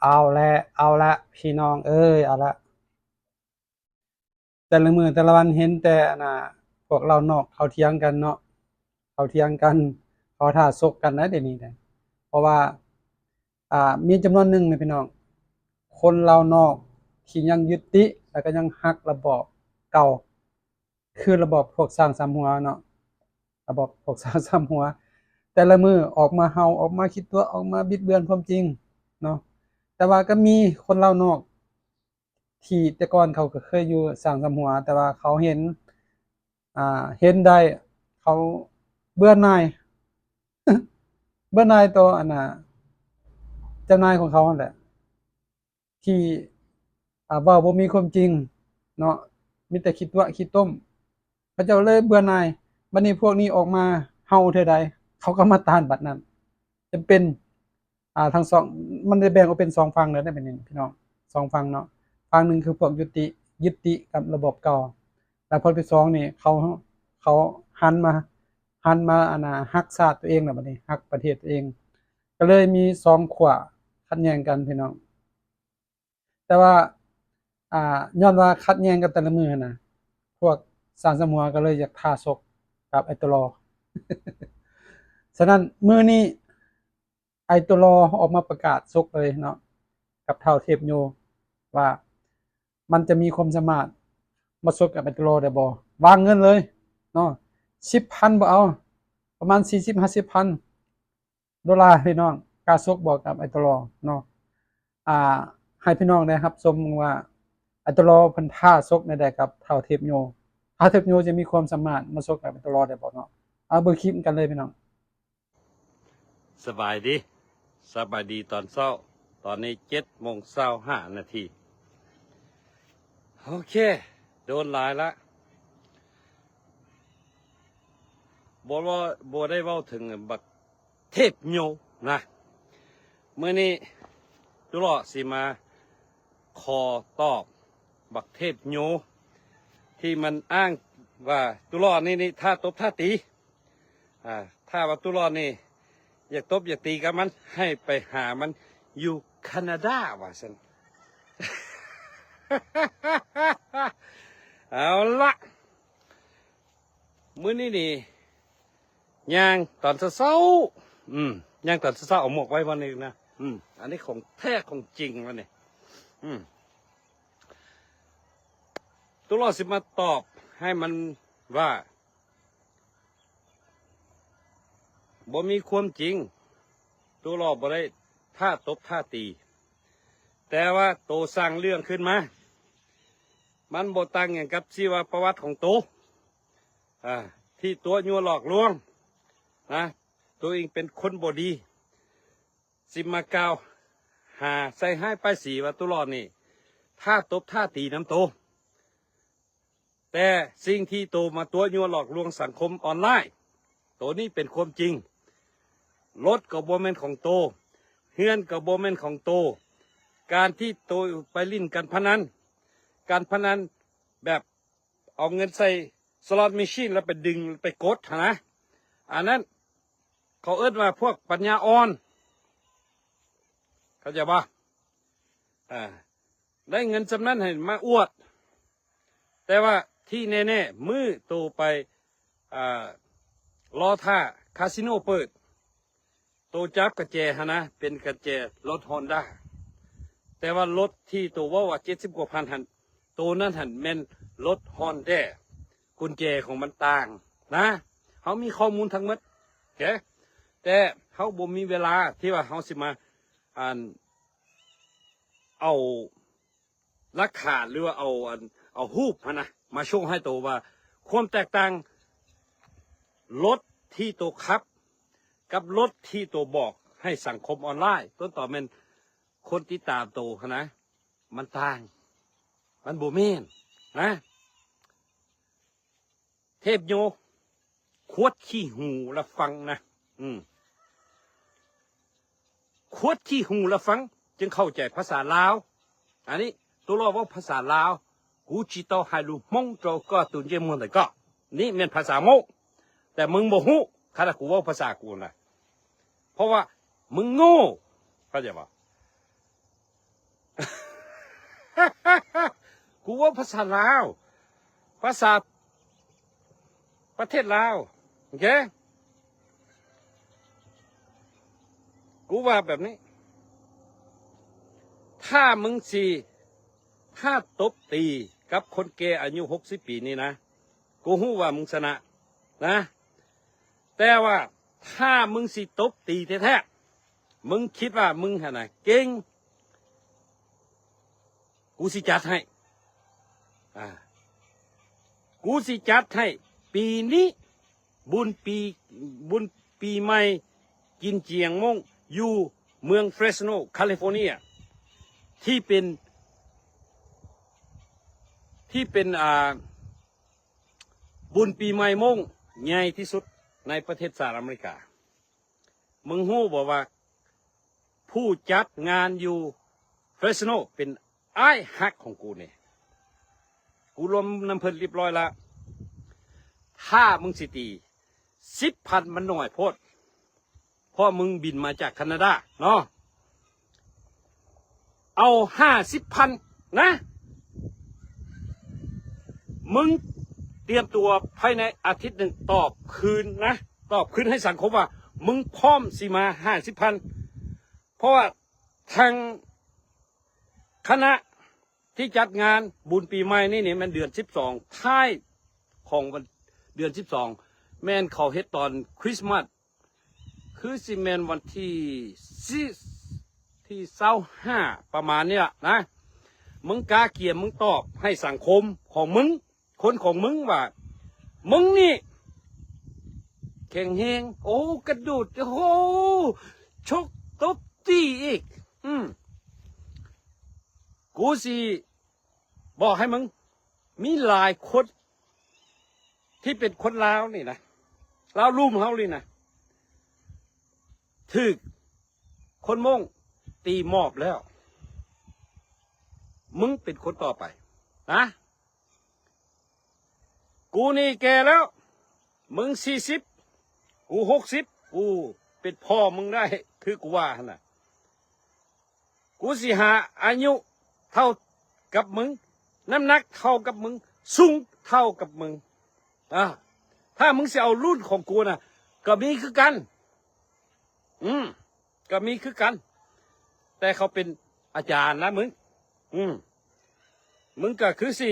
ເອົາແຫຼະ ເອົາລະ ພີ່ນ້ອງເອີຍ ເອົາລະ ແຕ່ລະມື້ແຕ່ລະວັນເຫັນແຕ່ອັນນ່າ ພວກລາວນອກເຂົາຖຽງກັນເນາະ ເຂົາຖຽງກັນ ເຂົາທ້າຊົກກັນນະ ດຽວນີ້ນະ ເພາະວ່າ ອ່າ ມີຈຳນວນໜຶ່ງນະພີ່ນ້ອງ ຄົນລາວນອກທີ່ຍັງຍຶດຕິ ແລ້ວກໍຍັງຮັກລະບອບເກົ່າ ຄືລະບອບພວກຊ້າງສາມຫົວເນາະ ລະບອບພວກຊ້າງສາມຫົວ ແຕ່ລະມື້ອອກມາເຫົ່າ ອອກມາຂີ້ຕົວະ ອອກມາບິດເບືອນຄວາມຈິງເນາະ ແຕ່ວ່າກໍມີຄົນລາວນອກ ທີ່ແຕ່ກ່ອນເຂົາກໍເຄີຍຢູ່ຊ້າງສາມຫົວ ແຕ່ວ່າເຂົາເຫັນ ອ່າ ເຫັນໄດ້ ເຂົາເບື່ອໜ່າຍ ເບື່ອໜ່າຍຕໍ່ອັນນ່າ ເຈົ້ານາຍຂອງເຂົາຫັ້ນແຫຼະ ທີ່ ອ່າ ເວົ້າບໍ່ມີຄວາມຈິງເນາະ ມີແຕ່ຂີ້ຕົວະຂີ້ຕົມ ເຂົາເຈົ້າເລີຍເບື່ອໜ່າຍ. ບັດນີ້ພວກນີ້ອອກມາເຫົ່າເທື່ອໃດ ເຂົາກໍມາຕ້ານບັດນັ້ນ ຈຳເປັນ ອ່າ ທັງສອງ ມັນໄດ້ແບ່ງອອກເປັນສອງຝັ່ງເດີ ໃນບັດນີ້ພີ່ນ້ອງ ສອງຝັ່ງເນາະ ຝັ່ງໜຶ່ງຄືພວກຍຸດຕິ ຍຶດຕິກັບລະບອບເກົ່າ ແລ້ວພວກທີສອງນີ້ ເຂົາ ເຂົາຫັນມາ ຫັນມາ ອັນນ່າ ຮັກຊາດຕົວເອງແລ້ວ ບັດນີ້ຮັກປະເທດຕົວເອງ ກໍເລີຍມີສອງຂົ້ວຂັດແຍ່ງກັນພີ່ນ້ອງ. ແຕ່ວ່າ ອ່າ ຍ້ອນວ່າຂັດແຍ່ງກັນແຕ່ລະມື້ຫັ້ນນະ ພວກຊ້າງສາມຫົວກໍເລີຍຢາກທ້າຊົກກັບໄອໂຕລໍ. ສະນັ້ນມື້ນີ້ໄອໂຕລໍອອກມາປະກາດຊົກເລີຍເນາະ ກັບທ້າວເທບໂຍ ວ່າມັນຈະມີຄວາມສາມາດມາຊົກກັບໄອໂຕລໍໄດ້ບໍ່? ວາງເງິນເລີຍເນາະ ສິບພັນບໍ່ເອົາ ປະມານສີ່ສິບຫ້າສິບພັນ ໂດລາພີ່ນ້ອງ ກ້າຊົກບໍ່ກັບໄອໂຕລໍເນາະ. ອ່າ ໃຫ້ພີ່ນ້ອງໄດ້ຮັບຊົມວ່າ ໄອໂຕລໍເພິ່ນທ້າຊົກແນວໃດກັບທ້າວເທບໂຍ ທ້າວເທບໂຍຈະມີຄວາມສາມາດມາຊົກກັບໄອໂຕລໍໄດ້ບໍ່ເນາະ. ເອົາເບິ່ງຄລິບກັນເລີຍພີ່ນ້ອງ. ສະບາຍດີ ສະບາຍດີຕອນເຊົ້າ ຕອນນີ້ເຈັດໂມງຊາວຫ້ານາທີ. ໂອເຄ ໂດນຫຼາຍລະ ບໍ່ ບໍ່ ບໍ່ໄດ້ເວົ້າເຖິງບັກ ເທບໂຍນະ ມື້ນີ້ຕຸຫຼໍ້ຊິມາຂໍຕອບບັກເທບໂຍ ທີ່ມັນອ້າງວ່າຕຸຫຼໍ້ນີ້ນີ້ ຖ້າຕົບຖ້າຕີ ອ່າ ຖ້າວ່າຕຸຫຼໍ້ນີ້ຢາກຕົບຢາກຕີກັບມັນ ໃຫ້ໄປຫາມັນຢູ່ຄານາດາວ່າຊັ້ນ. ເອົາລະ ມື້ນີ້ນີ້ ຍ່າງຕອນເຊົ້າໆ ອືມ ຍ່າງຕອນເຊົ້າໆ ເອົາໝວກໄວ້ບ່ອນນີ້ນະ ອືມ ອັນນີ້ຂອງແທ້ຂອງຈິງວະນີ້ ອືມ ຕຸຫຼໍ້ຊິມາຕອບໃຫ້ມັນວ່າ ບໍ່ມີຄວາມຈິງ ຕຸຫຼໍ້ບໍ່ໄດ້ທ້າຕົບທ້າຕີ ແຕ່ວ່າໂຕສ້າງເລື່ອງຂຶ້ນມາ ມັນບໍ່ຕ່າງຫຍັງກັບຊີວະປະຫວັດຂອງໂຕ ອ່າ ທີ່ຕົວະຍົວະຫຼອກລວງນະ ໂຕເອງເປັນຄົນບໍ່ດີ ຊິມາກ່າວຫາໃສ່ຮ້າຍປ້າຍສີວ່າຕຸຫຼໍ້ນີ້ ທ້າຕົບທ້າຕີນຳໂຕ ແຕ່ສິ່ງທີ່ໂຕມາຕົວະຍົວະຫຼອກລວງສັງຄົມອອນລາຍ ໂຕນີ້ເປັນຄວາມຈິງ ລົດກໍບໍ່ແມ່ນຂອງໂຕ ເຮືອນກໍບໍ່ແມ່ນຂອງໂຕ ການທີ່ໂຕໄປຫຼິ້ນການພະນັນ ການພະນັນແບບ ເອົາເງິນໃສ່ສລັອດແມຊີນ ແລ້ວໄປດຶງໄປກົດຫັ້ນນະ ອັນນັ້ນເຂົາເອີ້ນວ່າພວກປັນຍາອ່ອນ ເຂົ້າໃຈບໍ່? ອ່າ ໄດ້ເງິນສ່ຳນັ້ນໃຫ້ມາອວດ ແຕ່ວ່າທີ່ແນ່ໆ ມື້ໂຕໄປ ອ່າ ລໍຖ້າຄາສິໂນເປີດ ໂຕຈັບກະແຈຫັ້ນນະ ເປັນກະແຈລົດຮອນດ້າ ແຕ່ວ່າລົດທີ່ໂຕເວົ້າວ່າເຈັດສິບກວ່າພັນຫັ້ນ ໂຕນັ້ນຫັ້ນແມ່ນລົດຮອນແດ່ ກຸນແຈຂອງມັນຕ່າງນະ ເຮົາມີຂໍ້ມູນທັງໝົດ ໂອເຄ ແຕ່ເຮົາບໍ່ມີເວລາທີ່ວ່າເຮົາຊິມາ ອັນ ເອົາ ຫຼັກຖານ ຫຼືວ່າເອົາອັນ ເອົາຮູບຫັ້ນນະ ມາໂຊໃຫ້ໂຕວ່າ ຄວາມແຕກຕ່າງລົດທີ່ໂຕຂັບ ກັບລົດທີ່ໂຕບອກໃຫ້ສັງຄົມອອນລາຍ ຕົ້ນຕໍແມ່ນຄົນຕິດຕາມໂຕຫັ້ນນະ ມັນຕ່າງ ມັນບໍ່ແມ່ນນະ. ເທບໂຍ ຄວດຂີ້ຫູລະຟັງນະ ອືມ ຄວດຂີ້ຫູລະຟັງ ຈຶ່ງເຂົ້າໃຈພາສາລາວ. ອັນນີ້ ໂຕລໍເວົ້າພາສາລາວ ກູຈິໂຕໄຮລູມົງໂຈກໍຕຸນເຢມົນໄດກໍ ນີ້ແມ່ນພາສາໂມ້ ແຕ່ມຶງບໍ່ຮູ້ ຂະໜາດກູເວົ້າພາສາກູນະ ເພາະວ່າມຶງໂງ່ ເຂົ້າໃຈບໍ່? ກູເວົ້າພາສາລາວ ພາສາປະເທດລາວ ໂອເຄ ກູວ່າແບບນີ້ ຖ້າມຶງຊິ ຖ້າຕົບຕີກັບຄົນແກ່ອາຍຸຫົກສິບປີນີ້ນະ ກູຮູ້ວ່າມຶງຊະນະນະ ແຕ່ວ່າຖ້າມຶງຊິຕົບຕີແທ້ໆ ມຶງຄິດວ່າມຶງຫັ້ນນະເກັ່ງ ກູຊິຈັດໃຫ້ ອ່າ ກູຊິຈັດໃຫ້ປີນີ້ ບຸນປີ ບຸນປີໃໝ່ກິນຈຽງມົ້ງ ຢູ່ເມືອງເຟຣສໂນ ຄາລິຟໍເນຍ ທີ່ເປັນ ທີ່ເປັນ ອ່າ ບຸນປີໃໝ່ມົ້ງໃຫຍ່ທີ່ສຸດໃນປະເທດສະຫະລັດອາເມລິກາ. ມຶງຮູ້ບໍ່ວ່າຜູ້ຈັດງານຢູ່ເຟຣສໂນເປັນອ້າຍຮັກຂອງກູນີ້? ກູລວມນຳເພິ່ນຮຽບຮ້ອຍລະ. ຖ້າມຶງຊິຕີ ສິບພັນມັນໜ້ອຍໂພດ ເພາະມຶງບິນມາຈາກຄານາດາເນາະ. ເອົາຫ້າສິບພັນນະ ມຶງຕຽມຕົວພາຍໃນອາທິດໜຶ່ງ ຕອບຄືນນະ ຕອບຄືນໃຫ້ສັງຄົມວ່າມຶງພ້ອມຊິມາຫ້າສິບພັນ ເພາະວ່າທາງຄະນະທີ່ຈັດງານບຸນປີໃໝ່ນີ້ນີ້ ແມ່ນເດືອນສິບສອງ ທ້າຍຂອງວັນ ເດືອນສິບສອງ ແມ່ນເຂົາເຮັດຕອນຄຣິສມາສ ຄືຊິແມ່ນວັນທີ ທີ່ຊາວຫ້າ ປະມານນີ້ລະນະ. ມຶງກະກຽມ ມຶງຕອບໃຫ້ສັງຄົມຂອງມຶງ ຄົນຂອງມຶງວ່າ ມຶງນີ້ແຂງແຮງ ໂອ້ ກະໂດດ ໂອ້ ຊົກຕົບຕີອີກ. ອືມ ກູຊິບອກໃຫ້ມຶງ ມີຫຼາຍຄົນ ທີ່ເປັນຄົນລາວນີ້ນະ ລາວລຸ່ມເຮົານີ້ນະ ຖືກຄົນມົ້ງຕີໝອບແລ້ວ. ມຶງເປັນຄົນຕໍ່ໄປນະ. ກູນີ້ແກ່ແລ້ວ ມຶງສີ່ສິບ ກູຫົກສິບ ກູເປັນພໍ່ມຶງໄດ້ ຄືກູວ່າຫັ້ນນະ. ກູຊິຫາອາຍຸເທົ່າກັບມຶງ, ນ້ຳໜັກເທົ່າກັບມຶງ, ສູງເທົ່າກັບມຶງ. ອາ ຖ້າມຶງຊິເອົາລຸ້ນຂອງກູນະ ກໍມີຄືກັນ. ອືມ ກໍມີຄືກັນ. ແຕ່ເຂົາເປັນອາຈານນະມຶງ. ອືມ ມຶງກໍຄືຊິ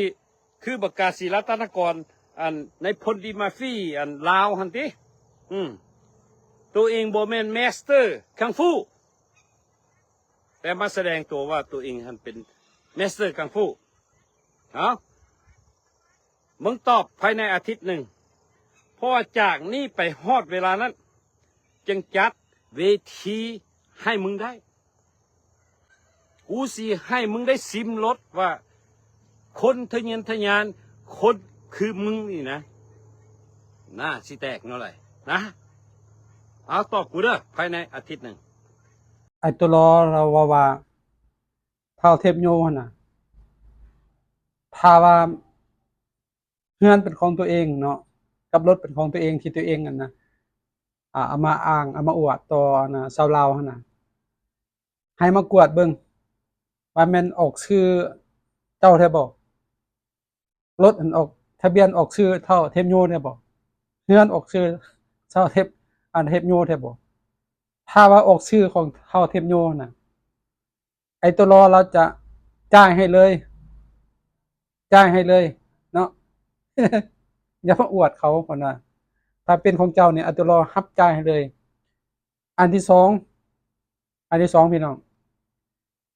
ຄືບັກກາສີລັດຕະນະກອນ ອັນນາຍພົນດີມາຟີ ອັນລາວຫັ້ນຕິ. ອືມ ໂຕເອງບໍ່ແມ່ນແມສເຕີຄັງຟູ ແຕ່ມາສະແດງຕົວວ່າໂຕເອງຫັ້ນເປັນແມສເຕີຄັງຟູ. ເອົາ ມຶງຕອບພາຍໃນອາທິດໜຶ່ງ ເພາະວ່າຈາກນີ້ໄປຮອດເວລານັ້ນ ຈຶ່ງຈັດເວທີໃຫ້ມຶງໄດ້. ກູຊິໃຫ້ມຶງໄດ້ຊິມລົດວ່າ ຄົນທະຍານທະຍານ ຄົນຄືມຶງນີ້ນະ ໜ້າຊິແຕກແນວໃດນະ. ເອົາ ຕອບກູເດີ້ ພາຍໃນອາທິດໜຶ່ງ. ໄອ້ໂຕລໍລາວເວົ້າວ່າ ທ້າວເທບໂຍຫັ້ນນະ ຖ້າວ່າເຮືອນເປັນຂອງຕົວເອງເນາະ ກັບລົດເປັນຂອງຕົວເອງ ທີ່ຕົວເອງ ອັນນະ ອາ ເອົາມາອ້າງ ເອົາມາອວດຕໍ່ ອັນນະ ຊາວລາວຫັ້ນນະ ໃຫ້ມາກວດເບິ່ງວ່າແມ່ນອອກຊື່ເຈົ້າແທ້ບໍ່? ລົດຫັ້ນອອກ ທະບຽນອອກຊື່ທ້າວເທບໂຍແທ້ບໍ່? ເຮືອນອອກຊື່ທ້າວເທບ ອັນ ເທບໂຍແທ້ບໍ່? ຖ້າວ່າອອກຊື່ຂອງທ້າວເທບໂຍນະ ໄອ້ໂຕລໍລາວຈະຈ່າຍໃຫ້ເລີຍ ຈ່າຍໃຫ້ເລີຍເນາະ. ຢ່າມາອວດເຂົາ ເພິ່ນວ່າ ຖ້າເປັນຂອງເຈົ້ານີ້ ໄອ້ໂຕລໍຮັບຈ່າຍໃຫ້ເລີຍ. ອັນທີສອງ ອັນທີສອງ ພີ່ນ້ອງ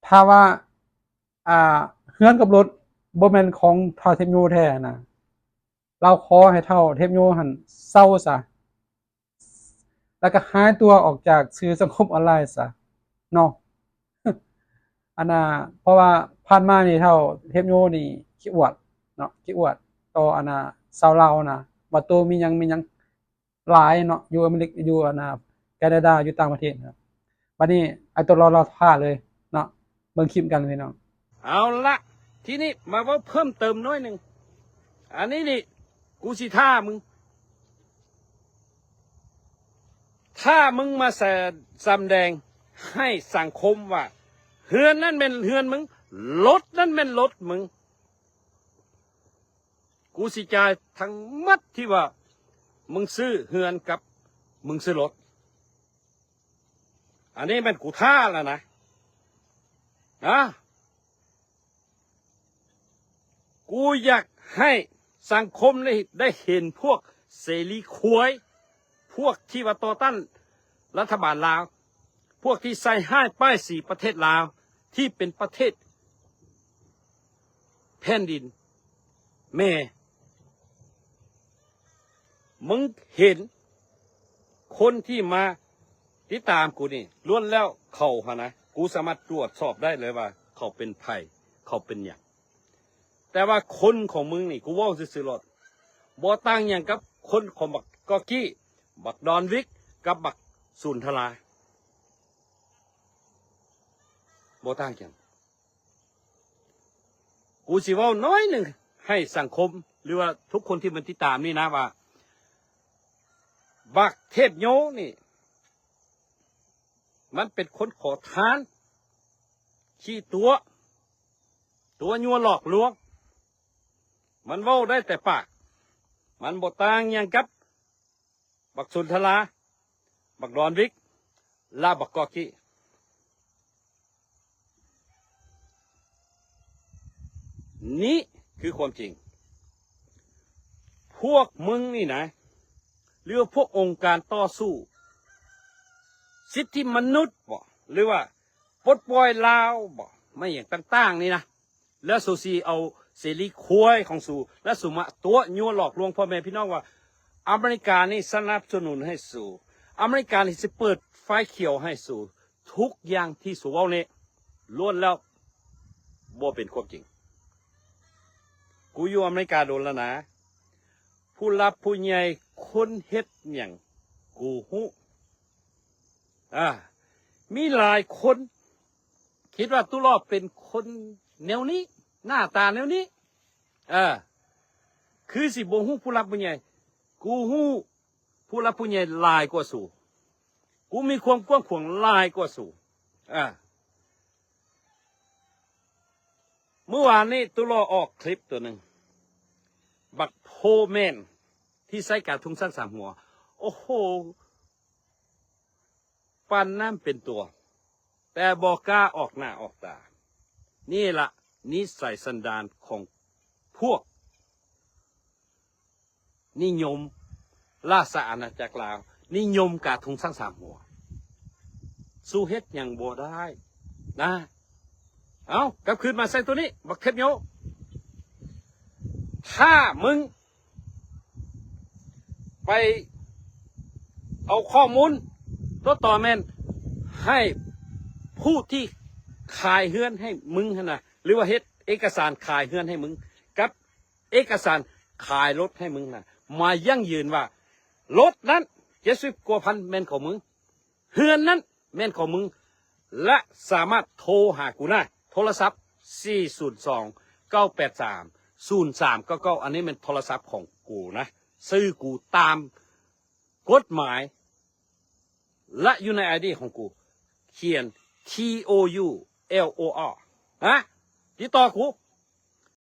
ຖ້າວ່າ ອ່າ ເຮືອນກັບລົດບໍ່ແມ່ນຂອງທ້າວເທບໂຍແທ້ນະ ລາວຂໍໃຫ້ທ້າວເທບໂຍຫັ້ນເຊົາຊະ ແລ້ວກໍຫາຍຕົວອອກຈາກສື່ສັງຄົມອອນລາຍຊະເນາະ. ອັນນ່າ ເພາະວ່າຜ່ານມານີ້ທ້າວເທບໂຍນີ້ຂີ້ອວດເນາະ ຂີ້ອວດຕໍ່ ອັນນ່າ ຊາວລາວນະ ວ່າໂຕມີຫຍັງ ມີຫຍັງ ຫຼາຍເນາະ ຢູ່ອາເມລິກ ຢູ່ ອັນນ່າ ການາດາ ຢູ່ຕ່າງປະເທດນະ. ບັດນີ້ ໄອ້ໂຕລໍລາວທ້າເລີຍເນາະ ເບິ່ງຄລິບກັນພີ່ນ້ອງ. ເອົາລະ ທີນີ້ມາເວົ້າເພີ່ມເຕີມໜ້ອຍໜຶ່ງ ອັນນີ້ນີ້ ກູຊິທ້າມຶງ ຖ້າມຶງມາສະ ສຳແດງໃຫ້ສັງຄົມວ່າ ເຮືອນນັ້ນແມ່ນເຮືອນມຶງ ລົດນັ້ນແມ່ນລົດມຶງ ກູຊິຈ່າຍທັງໝົດທີ່ວ່າມຶງຊື້ເຮືອນກັບມຶງຊື້ລົດ. ອັນນີ້ແມ່ນກູທ້າແລ້ວນະ ນະ. ກູຢາກໃຫ້ສັງຄົມໄດ້ ໄດ້ເຫັນພວກເສລີຄວາຍ ພວກທີ່ວ່າຕໍ່ຕ້ານລັດຖະບານລາວ ພວກທີ່ໃສ່ຮ້າຍປ້າຍສີປະເທດລາວ ທີ່ເປັນປະເທດແຜ່ນດິນແມ່. ມຶງເຫັນຄົນທີ່ມາຕິດຕາມກູນີ້ ລ້ວນແລ້ວເຂົາຫັ້ນນະ ກູສາມາດກວດສອບໄດ້ເລີຍວ່າເຂົາເປັນໃຜ ເຂົາເປັນຫຍັງ. ແຕ່ວ່າຄົນຂອງມຶງນີ້ ກູເວົ້າຊື່ໆໂລດ ບໍ່ຕ່າງຫຍັງກັບຄົນຂອງບັກກອກກີ້ ບັກດອນວິກ ກັບບັກສຸນທະລາ ບໍ່ຕ່າງຫຍັງ. ກູຊິເວົ້າໜ້ອຍໜຶ່ງໃຫ້ສັງຄົມ ຫຼືວ່າທຸກຄົນທີ່ມັນຕິດຕາມນີ້ນະວ່າ ບັກເທບໂຍນີ້ ມັນເປັນຄົນຂໍທານ ຂີ້ຕົວະ ຕົວະຍົວະຫຼອກລວງ. ມັນເວົ້າໄດ້ແຕ່ປາກ ມັນບໍ່ຕ່າງຫຍັງກັບບັກສຸນທະລາ ບັກດອນວິກ ແລະ ບັກກອກກີ້. ນີ້ຄືຄວາມຈິງ. ພວກມຶງນີ້ນະ ຫຼືວ່າພວກອົງການຕໍ່ສູ້ສິດທິມະນຸດບໍ ຫຼືວ່າປົດປ່ອຍລາວບໍ ມາຫຍັງຕ່າງໆນີ້ນະ ແລ້ວສູຊິເອົາເສລີຄວາຍຂອງສູ ແລ້ວສູມາຕົວະຍົວະຫຼອກລວງພໍ່ແມ່ພີ່ນ້ອງວ່າ ອາເມລິການີ້ສະໜັບສະໜູນໃຫ້ສູ ອາເມລິການີ້ຊິເປີດໄຟຂຽວໃຫ້ສູ. ທຸກຢ່າງທີ່ສູເວົ້ານີ້ ລ້ວນແລ້ວບໍ່ເປັນຄວາມຈິງ. ກູຢູ່ອາເມລິກາດົນແລ້ວນະ ຜູ້ຫຼັກຜູ້ໃຫຍ່ຄົນເຮັດຫຍັງກູຮູ້. ອາ ມີຫຼາຍຄົນຄິດວ່າຕູ້ຫຼໍ່ເປັນຄົນແນວນີ້ ໜ້າຕາແນວນີ້ ເອີ ຄືຊິບໍ່ຮູ້ຜູ້ຫຼັກຜູ້ໃຫຍ່. ກູຮູ້ຜູ້ຫຼັກຜູ້ໃຫຍ່ຫຼາຍກວ່າສູ ກູມີຄວາມກວ້າງຂວາງຫຼາຍກວ່າສູ. ອາ ມື້ວານນີ້ຕູ້ຫຼໍ່ອອກຄລິບຕົວໜຶ່ງ ບັກໂພແມນທີ່ໃສ່ກະທຸງຊ້າງສາມຫົວ ໂອ້ໂຫ ປັນນ້ຳເປັນຕົວ ແຕ່ບໍ່ກ້າອອກໜ້າອອກຕາ. ນີ້ລະນິໄສສັນດານຂອງພວກນິຍົມລາຊະອານາຈັກລາວ ນິຍົມກະທຸງຊ້າງສາມຫົວ. ສູ້ເຮັດຫຍັງບໍ່ໄດ້ນະ. ເອົາ ກັບຄືນມາໃສ່ໂຕນີ້ ບັກເທັບໂຍ ຖ້າມຶງໄປເອົາຂໍ້ມູນຕົວຕໍ່ແມ່ນໃຫ້ຜູ້ທີ່ຂາຍເຮືອນໃຫ້ມຶງຫັ້ນນະ ຫຼືວ່າເຮັດເອກະສານຂາຍເຮືອນໃຫ້ມຶງ ກັບເອກະສານຂາຍລົດໃຫ້ມຶງນະ ມາຢັ້ງຢືນວ່າລົດນັ້ນເຈັດສິບກວ່າພັນແມ່ນຂອງມຶງ ເຮືອນນັ້ນແມ່ນຂອງມຶງ ແລະ ສາມາດໂທຫາກູໄດ້. ໂທລະສັບ ສີ່ສູນສອງ ເກົ້າແປດສາມ ສູນສາມເກົ້າເກົ້າ ອັນນີ້ແມ່ນໂທລະສັບຂອງກູນະ ຊື່ກູຕາມກົດໝາຍ ແລະ ຢູ່ໃນໄອດີຂອງກູ ຂຽນ T O U L O R ນະ ຕິດຕໍ່ກູ